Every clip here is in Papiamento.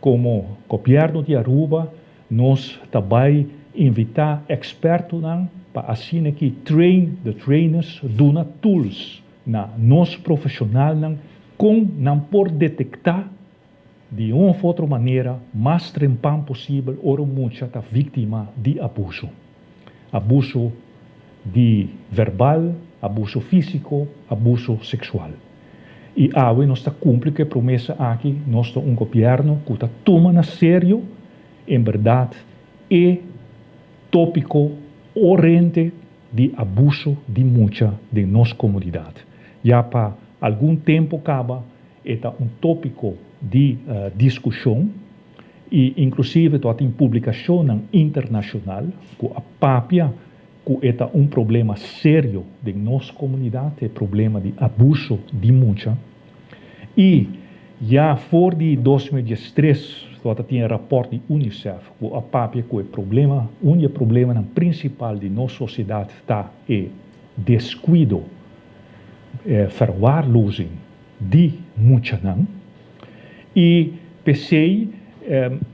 Como Gobierno di Aruba nos ta bay invita expertonan pa asina ki train the trainers, duna tools na nos profesionalnan con nan por detecta di un of otro manera mas trempan posibel ora un mucha ta victima di abuso. Abuso di verbal, abuso fisico, abuso sexual. Y awe nos ta cumpli cu e promesa aki, nos ta un gobierno cu ta tuma na serio en berdad e topico urgente di abuso di mucha den nos comunidad. Ya pa algun tempo caba e ta un topico di discusion y inclusive tin publicacionnan internacional cu a papia cu e ta un problema serio den nos comunidad, e problema di abuso di mucha. Y ya for di 2013 tin rapport di UNICEF cu a papia cu e problema, un di e problemanan principal di nos sociedad ta e descuido, verwaarlozing di muchanan. Y p'esey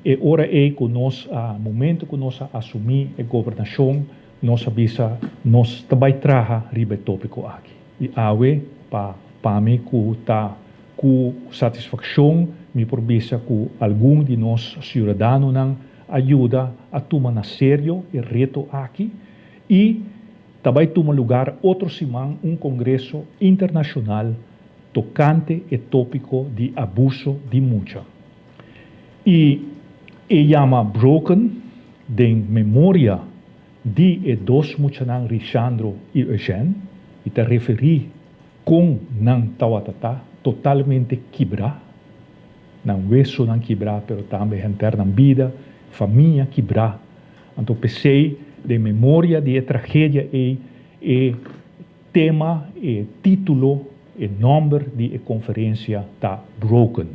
e ora e cu nos, a momento cu nos a asumi e gobernacion, nos a bisa nos ta bay traha riba e topico aki. Y awe pa mi cu ta cu satisfaccion mi por bisa cu algun di nos ciudadanonan a yuda a tuma na serio e reto aki y ta bay tuma lugar otro siman un congreso internacional tocante e topico di abuso di mucha. Y e yama Broken den memoria di e dos muchanan Richandro y Eugène y ta referi con nan tawatata totalmente kibra, nan wesonan kibra, pero tambe henter nan bida, famia kibra. Anto p'esey den memoria di e tragedia e tema, e titulo, e nomber di e conferencia ta Broken.